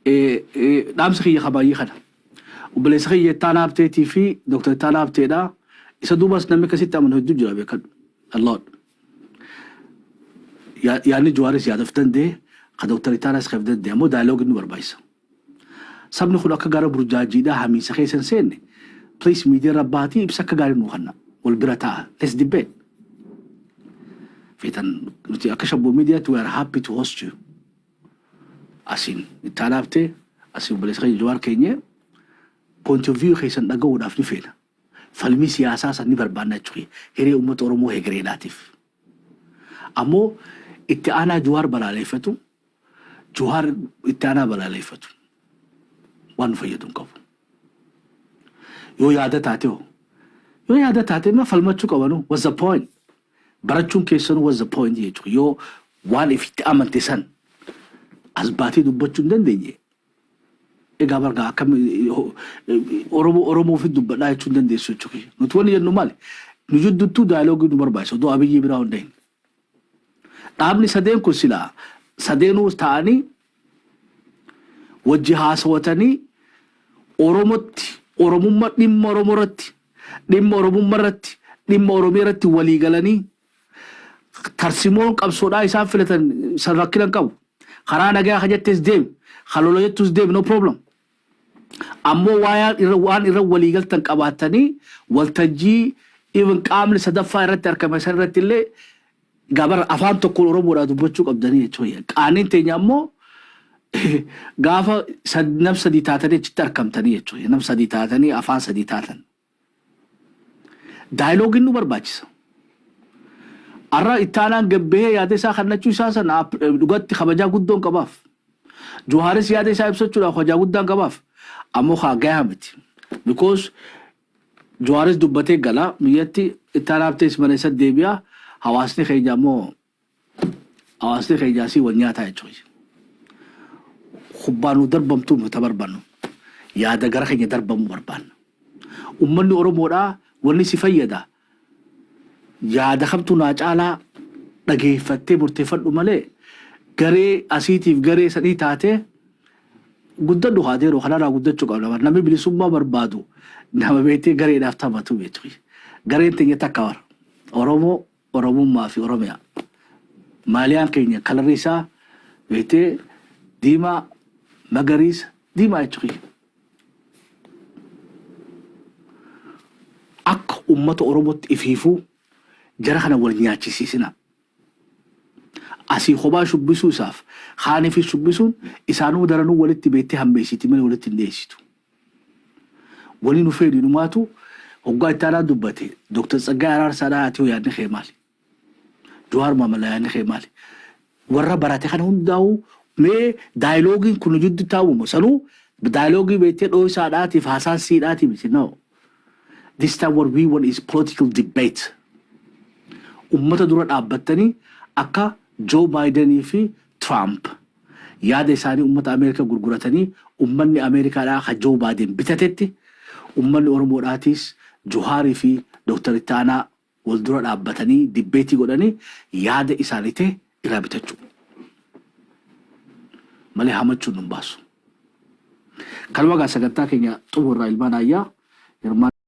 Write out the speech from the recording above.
Dhaamsi kiyya kabaay'ee kana. Obboleessa kiyya Ittaanaa Habteetii fi Dr. Ittaanaa Habteedha. Isa duubas namni akkasitti amanu hedduu jira, beekadhu. A lot. Yaadni Jawaaris yaada of danda'e, ka Dr. Ittaanaas kan of danda'e, ammoo dialogue nu barbaachisa. Sabni kun akka gara burjaajiidhaa hamiinsa keessa hin seenne, please, miidiyaa irra baatii ibsa akka gaarii nuu kenna. Wal bira taa'a. Let's debate. Feetan nuti akka Shabboo Miidiyaatti we are happy to host you. Asiin Ittaanaa Habtee, asiin obboleessa keenya Jawaar keenyee point of view keessan dhaga'uudhaaf ni feena. Falmii siyaasaa san ni barbaanna jechuudha. Hiree uummata Oromoo hegereedhaatiif. Ammoo itti aanaa Jawaar balaaleeffatu, Jawaar itti aanaa balaaleeffatu waan nu fayyadu hin qabu. Yoo yaada taate hoo? Yoo yaada taate ma falmachuu qabanu, what's the point? Barachuun keessanuu what's the point jechuudha. Yoo waan ifitti amante san as baatee dubbachuu hin dandeenye, egaa bargaa akkam Oromoo Oromoo fi dubbadhaa jechuu hin dandeessu jechuudha. Nuti wanni jennu maali? Nu jidduttuu dialogue nu barbaachisa odoo Abiyyi biraa hin ta'in. Dhaabni sadeen kun silaa sadeenuu ta'anii wajji haasawatanii Oromotti, Oromummaa, dhimma Oromoo irratti, dhimma Oromummaa irratti, dhimma Oromiyaa irratti walii galanii tarsimoon qabsoodhaa isaan filatan san rakkina hin qabu. Karaa nagaa ka jettes deemi, ka lola jettus deemi, no problem. Ammoo waan irra walii galtan qabaatanii waltajjii even qaamni sadaffaa irratti argame san irratti illee gabar afaan tokkoon Oromoodhaa dubbachuu qabdanii jechuudha. Qaaniin teenya ammoo gaafa nam sadii taatanii achitti argamtanii jechuudha. Nam sadii taatanii afaan sadii taatan. Dialogue-iin nu barbaachisa. Har'a Ittaanaan gabbahee yaada isaa kennachuu isaa sana dhugatti kabajaa guddoon qabaaf. Jawaaris yaada isaa ibsachuudhaaf kabajaa guddaan qabaaf. Ammoo haa gahaa miti. Because Jawaaris dubbatee gala biyyatti, Ittaanaa Habtees mana isa deebi'a, hawaasni keenya ammoo hawaasni keenya asii wal nyaataa jechuudha. Kubbaa nu darbamtuu nuti barbaannu, yaada gara keenya darbamuu barbaanna. Uummanni Oromoodhaa wanni si fayyada yaada kamtu naa caalaa dhageeffattee murteeffadhu malee garee asiitiif garee sadii taatee guddadhu haatee yeroo kanarraa guddachuu qabna. Namni bilisummaa barbaadu nama beektee gareedhaaf taphatu beektu. Gareen teenya takka bara. Oromoo, Oromummaa fi Oromiyaa. Maaliyaan keenya color-ri isaa beektee diimaa, magariisa, diimaa jechuudha. Akka uummata Oromootti ifiifuu jara kana wal nyaachisiisina. Asii kophaa shubbisuu isaaf kaaniifis shubbisuun isaanuu daranuu walitti beektee hammeessiti malee walitti hin dhiyeessitu. Wali nu feenu inumaatu hoggaa itti aanaa dubbate, Dr. Tsaggaayee Araarsaadhaa ati hoo yaadni kee maali? Jawaar Mohaammed yaadni kee maali? Warra barate kana hundaa'uu mee dialogue-iin kun nu jidduutti taa'uuma sanuu dialogue beektee dhooysaadhaatiif haasaan siidhaatiif miti, no. This time what we want is political debate. Ummata dura dhaabbattanii akka Joe Bidenii fi Trump yaada isaanii ummata Ameerikaa gurguratanii ummanni Ameerikaadhaa ka Joe Biden bitatetti, ummanni Oromoodhaatiis Jawaarii fi Dr. Ittaanaa wal dura dhaabbatanii debate godhanii yaada isaanii ta'e irraa bitachuu malee hamachuun nun baasu. Kanuma gaa sagantaa keenya xumurraa, ilmaan ayyaa hirmaan.